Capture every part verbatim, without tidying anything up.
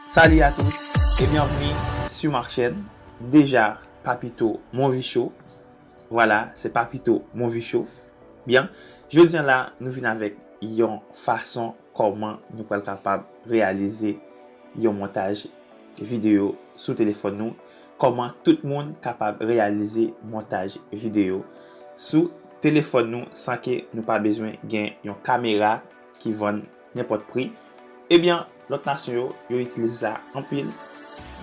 Salut à tous et bienvenue sur ma chaîne. Déjà, Papito Movie Show. Voilà, c'est Papito Movie Show. Bien, jodi an la, nou vin avèk yon fason kòman nou pral kapab reyalize yon montaj videyo sou telefòn nou. Kòman tout moun kapab reyalize montaj videyo sou telefòn nou san ke nou pa bezwen gen yon kamera ki vann nenpòt pri. Ebyen, lòt nasyon yo, yo itilize sa anpil.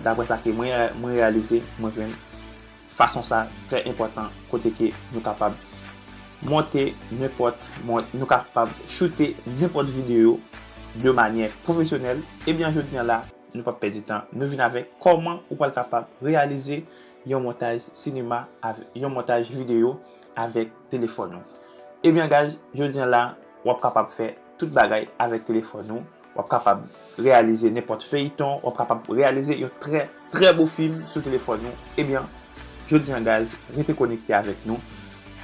Daprè sa ke mwen, mwen reyalize, mwen jwenn fason sa trè enpòtan kote ke nou kapab monte nenpòt, mon- nou kapab choute nenpòt videyo de manyè pwofesyonèl. Ebyen, jodi an la, nou p ap pèdi tan. Nou vin avèk kòman ou pral kapab reyalize yon montaj sinema, avè- yon montaj videyo avèk telefòn ou. Ebyen, guys, jodi an la, w ap kapab fè tout bagay avèk telefòn ou. W ap kapab reyalize nenpòt feyton, w ap kapab reyalize yon trè, trè bo fim sou telefòn ou. Ebyen, jodi an, guys, rete konekte avèk nou.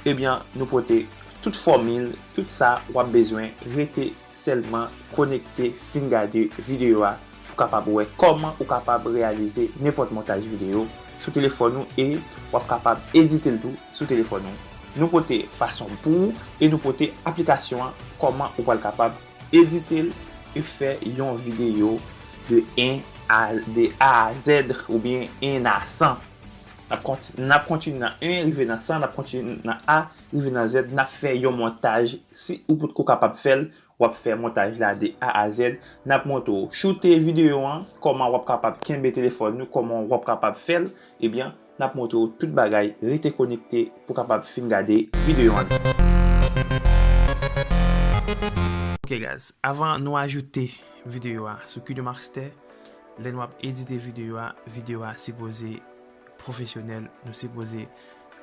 Ebyen, nou pote tout fòmil, tout sa w ap bezwen. Rete sèlman konekte, fin gade videyo a pou kapab wè kòman ou kapab reyalize nenpòt montaj videyo sou telefòn ou e w ap kapab edite l tou sou telefòn ou. Nou pote fason pou ou e nou pote aplikasyon an kòman ou pral kapab edite l e fè yon videyo de en a, de A a Z oubyen en a san. N ap konti- n ap kontinye nan en, rive nan san, n ap kontinye nan A, rive nan Z, n ap fè yon montaj. Si ou potko kapab fè l, w ap fè montaj la de A a Z. N ap montre w choute videyo an, kòman w ap kapab kenbe telefòn nou, kòman w ap kapab fè l. Ebyen, n ap montre w tout bagay. Rete konekte pou kapab fin gade videyo an. Ok, guys, avan nou ajoute videyo a sou KineMaster, lè nou ap edite videyo a, videyo a sipoze pwofesyonèl, nou sipoze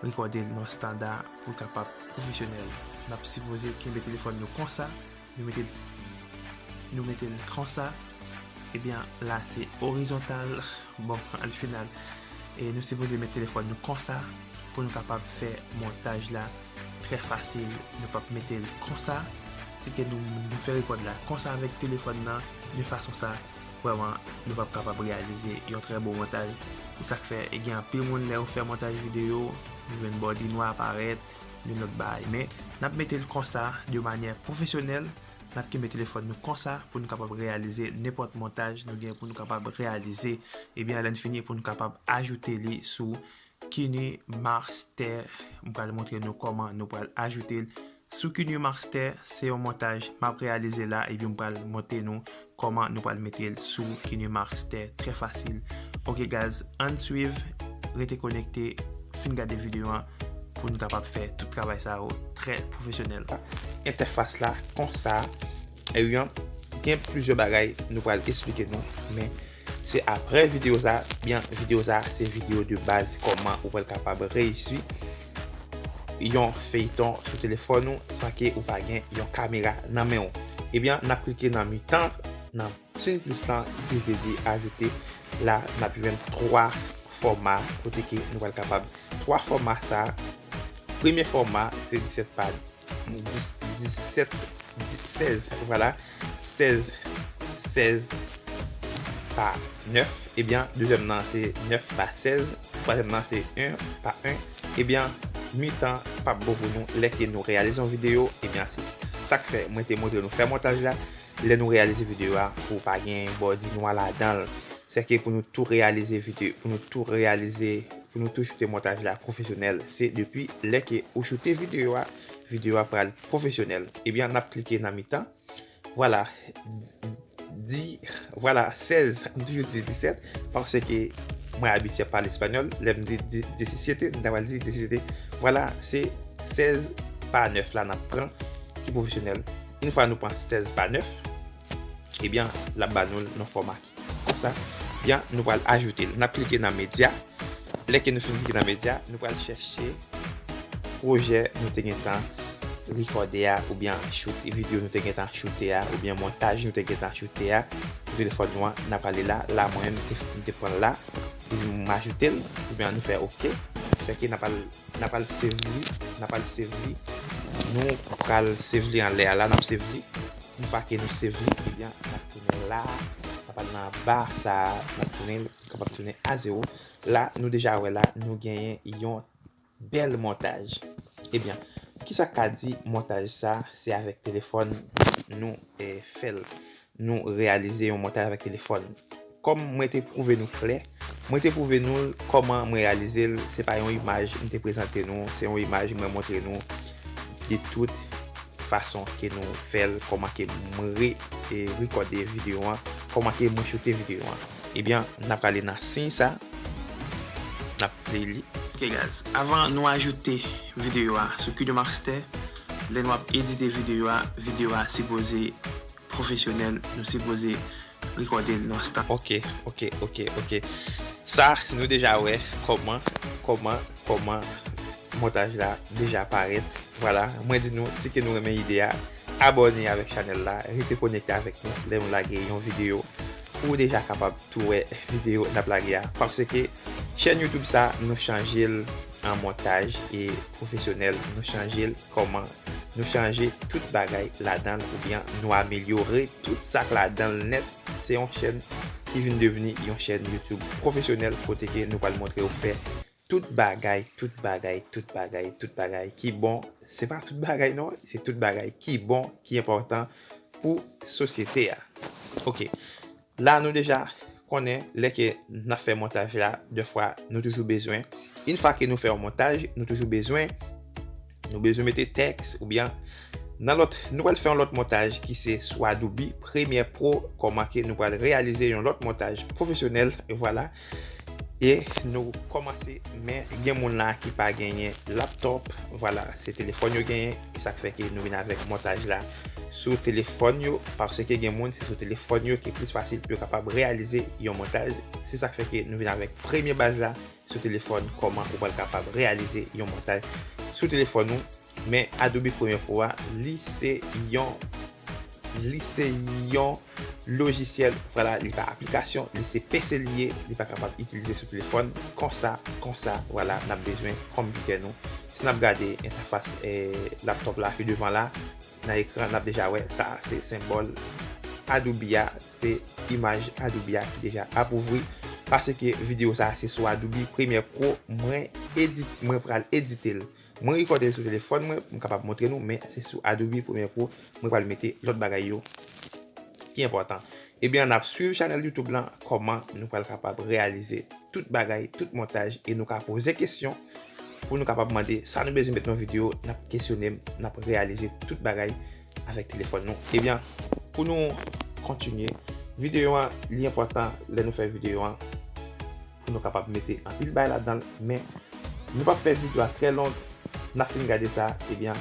rekòde l nan estanda pou l kapab pwofesyonèl. N ap sipoze kenbe telefòn nou konsa, nou mete l, nou mete l konsa. Ebyen, la se orizontal. Bon, al final, e nou sipoze met telefòn nou konsa pou nou kapab fè montaj la trè fasil. Nou p ap mete l konsa. Si ke nou, nou fè rekòd la konsa avèk telefòn nan, de fason sa, vrèman, nou p ap kapab reyalize yon trè bon montaj. Se sa k fè, e gen anpil moun, lè yo fè montaj videyo, nou jwenn bòdi nwa aparèt, yon lòt bagay. Men, n ap mete l konsa, de manyè pwofesyonèl. N ap kenbe telefòn nou konsa pou nou kapab reyalize nenpòt montaj nou gen pou nou kapab reyalize. Ebyen, lè n fini, pou nou kapab ajoute li sou KineMaster. M pral montre nou kòman nou pral ajoute l sou KineMaster. Se yon montaj m ap reyalize la, epi m pral montre nou kòman nou pral mete l sou KineMaster. Trè fasil. Ok, guys, ann swiv, rete konekte, fin gade videyo an pou nou kapab fè tout travay sa yo trè pwofesyonèl. Entèfas la konsa. Ebyen, gen plizyè bagay nou pral esplike nou, men se aprè videyo sa, byen, videyo sa se videyo de baz kòman ou pral kapab reyisi yon feyton sou telefòn ou san ke ou pa gen yon kamera nan men ou. Ebyen, n ap klike nan mitan, nan siy plis lan ki vle di ajoute. La, n ap jwenn twa fòma kote ke nou pral kapab. Twa fòma sa, premye fòma se disèt pa dis, disèt, sèz, vwala, sèz, sèz pa nèf. Ebyen, dezyèm nan se nèf pa sèz, twazyèm nan se en pa en. Ebyen, mitan p ap bon pou nou lè ke nou reyalize yon videyo. Ebyen, se sa k fè mwen te montre nou fè montaj la. Lè nou reyalize videyo a, pou pa gen bòdi nwa ladan l. Sèke pou nou tou reyalize videyo, pou nou tou reyalize, pou nou tou choute montaj la pwofesyonèl, se depi lè ke ou choute videyo a, videyo a pral pwofesyonèl. Ebyen, n ap klike nan mitan. Vwala, di, vwala, sèz, m toujou di disèt, paske mwen abitye ap pale espanyòl. Lè m di, di, disisiete, m ta pral di disisiete. Vwala, se sèz pa nèf la n ap pran, ki pwofesyonèl. Yon fwa nou pran sèz pa nèf, ebyen, l ap ba nou l nan fòma ki konsa. Ebyen, nou pral ajoute l. N ap klike nan medya. Lè ke nou fin klike nan medya, nou pral chèche pwojè nou te gentan rekòde a, oubyen choute, videyo nou te gentan choute a, oubyen montaj nou te gentan choute a. Sou telefòn nou an, n ap ale la. La, mwen menm, m te, m te pran l la. Epi m ajoute l, oubyen nou fè oke. Sèke n ap al, n ap al save li, n ap al save li. Nou pral save li anlè a la, n ap save li. Yon fwa ke nou save li, ebyen, n ap tounen la, n ap Pral nan ba sa a, n ap tounen l, li kapab tounen a zewo. La, nou deja wè la, nou genyen yon bèl montaj. Ebyen, kisa k ka di montaj sa? Se avèk telefòn nou, eh, fè l. Nou reyalize yon montaj avèk telefòn. Kòm mwen te pwouve nou klè, mwen te pwouve nou l kòman mwen reyalize l. Se pa yon imaj m te prezante nou, se yon imaj mwen montre nou de tout fason ke nou fè l, kòman ke mwen re-, e, rekòde videyo an, kòman ke mwen choute videyo an. Ebyen, n ap prale nan siy sa, n ap play li. Ok, guys, avan nou ajoute videyo a sou KineMaster, lè nou ap edite videyo a, videyo a sipoze pwofesyonèl, nou sipoze rekòde l nan stan. Ok, ok, ok, ok. Sa, nou deja wè kòman, kòman, kòman montaj la deja parèt. Vwala, mwen di nou, si ke nou renmen ide a, abòne avèk chanèl la, rete konekte avèk nou lè nou lage yon videyo. Pou w deja kapab tou wè videyo n ap lage a. Paske chèn YouTube sa, nou chanje l an montaj e pwofesyonèl, nou chanje l kòman nou chanje tout bagay ladan l oubyen nou amelyore tout sa k ladan l nèt. Se yon chèn ki vin devni yon chèn YouTube pwofesyonèl kote ke nou pral montre w fè tout bagay, tout bagay, tout bagay, tout bagay ki bon. Se pa tout bagay non, se tout bagay ki bon, ki enpòtan pou sosyete a. Ok. La, nou deja konnen lè ke n ap fè montaj la, dèfwa nou toujou bezwen, yon fwa ke nou fè yon montaj, nou toujou bezwen, nou bezwen mete tèks oubyen nan lòt, nou pral fè yon lòt montaj ki se sou Adobe Premiere Pro, kòman ke nou pral reyalize yon lòt montaj pwofesyonèl, e vwala. E nou kòmanse, men gen moun la ki pa genyen laptòp, vwala, se telefòn yo genyen, e sa k fè ke nou vin avèk montaj la sou telefòn yo, paske gen moun se sou telefòn yo ki plis fasil pou yo kapab reyalize yon montaj. Se sa k fè ke nou vin avèk premye baz la sou telefòn, kòman ou pral kapab reyalize yon montaj sou telefòn ou. Men Adobe Premiere Pro a, li se yon, li se yon lojisyèl, vwala, li pa aplikasyon, li se P C li ye, li pa kapab itilize sou telefòn, konsa, konsa, vwala, n ap bezwen kòmpiwtè nou. Si n ap gade entèfas, eh, laptòp la ki devan la, nan ekran, n ap deja wè, sa se senbòl Adobe a, se imaj Adobe a ki deja ap ouvri, paske videyo sa se sou Adobe Premiere Pro mwen edit, mwen pral edite l. Mwen rekòde l sou telefòn mwen, m kapab montre nou, men se sou Adobe Premiere Pro mwen pral mete lòt bagay yo ki enpòtan. Ebyen, n ap swiv chanèl YouTube lan, kòman nou pral kapab reyalize tout bagay, tout montaj, e nou ka poze kesyon pou nou kapab mande sa nou bezwen met nan videyo, n ap kesyone m, n ap reyalize tout bagay avèk telefòn nou. Ebyen, pou nou kontinye, videyo an, li enpòtan lè nou fè videyo an, pou nou kapab mete anpil bagay ladan l, men nou p ap fè videyo a trè long, n ap fin gade sa, ebyen,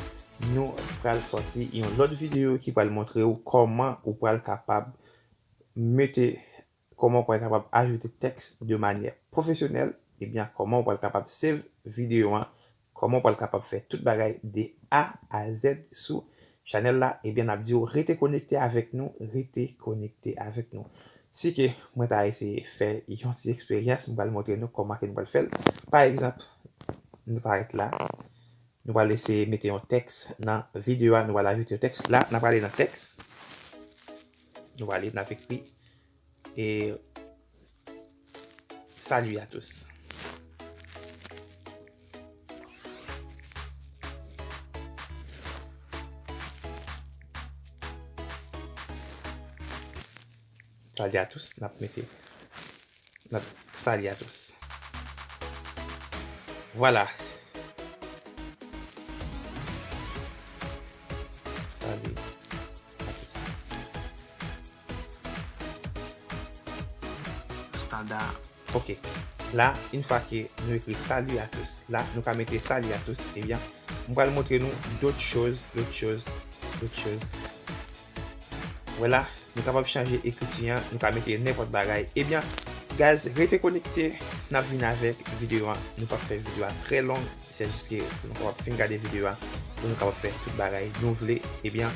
nou pral sòti yon lòt videyo ki pral montre w kòman ou pral kapab mete, kòman ou pral kapab ajoute tèks de manyè pwofesyonèl, ebyen, kòman ou pral kapab save videyo an, kòman ou pral kapab fè tout bagay de A a Z sou chanèl la, ebyen, n ap di w rete konekte avèk nou, rete konekte avèk nou. Si ke mwen ta eseye fè yon ti eksperyans, mwen pral montre nou kòman ke nou pral fè l. Pa egzanp, nou parèt la, nou pral eseye mete yon tèks nan videyo a, nou pral ajoute yon tèks. La, n ap prale nan tèks. Nou prale, n ap ekri, e, salut à tous. Salut à tous, n ap mete, n ap, salut à tous. Vwala. Salut à tous. Estanda. Ok. La, yon fwa ke nou ekri salut à tous, la, nou ka mete salut à tous, ebyen, mwen pral montre nou d'autres choses, d'autres choses, d'autres choses. Vwala, nou kapab chanje ekriti an, nou ka mete nenpòt bagay. Ebyen, guys, rete konekte, n ap vin avèk videyo an. Nou p ap fè videyo a trè long, se jis ke pou nou kapab fin gade videyo a, pou nou kapab fè tout bagay nou vle. Ebyen,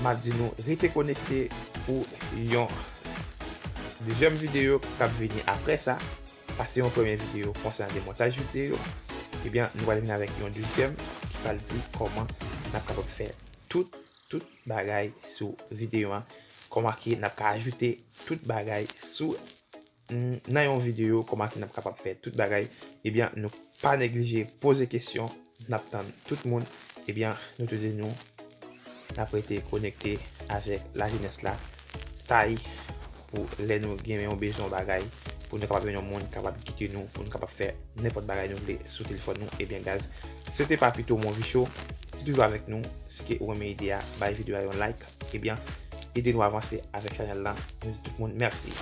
m ap di nou rete konekte pou yon dezyèm videyo k ap vini apre sa. Sa se yon premye videyo konsènan demontaj videyo. Ebyen, nou pral vin avèk yon dezyèm ki pral di kòman n ap kapab fè tout tout bagay sou videyo a, kòman ki n ap ka ajoute tout bagay sou nan yon videyo, kòman ki n ap kapab fè tout bagay, ebyen nou pa neglije poze kesyon, n ap tann tout moun, ebyen nou tou di nou n ap rete konekte avèk lajenès la, stay pou lè nou gen yon bezwen bagay, pou nou kapab jwenn yon moun kapab gide nou, pou nou kapab fè nenpòt bagay nou vle sou telefòn nou, ebyen guys, se te Papito Movicho, ki toujou avèk nou, si ke ou renmen ide a, bay videyo a yon like, ebyen ede nou avanse avèk chanèl la, nou di tout moun mèsi.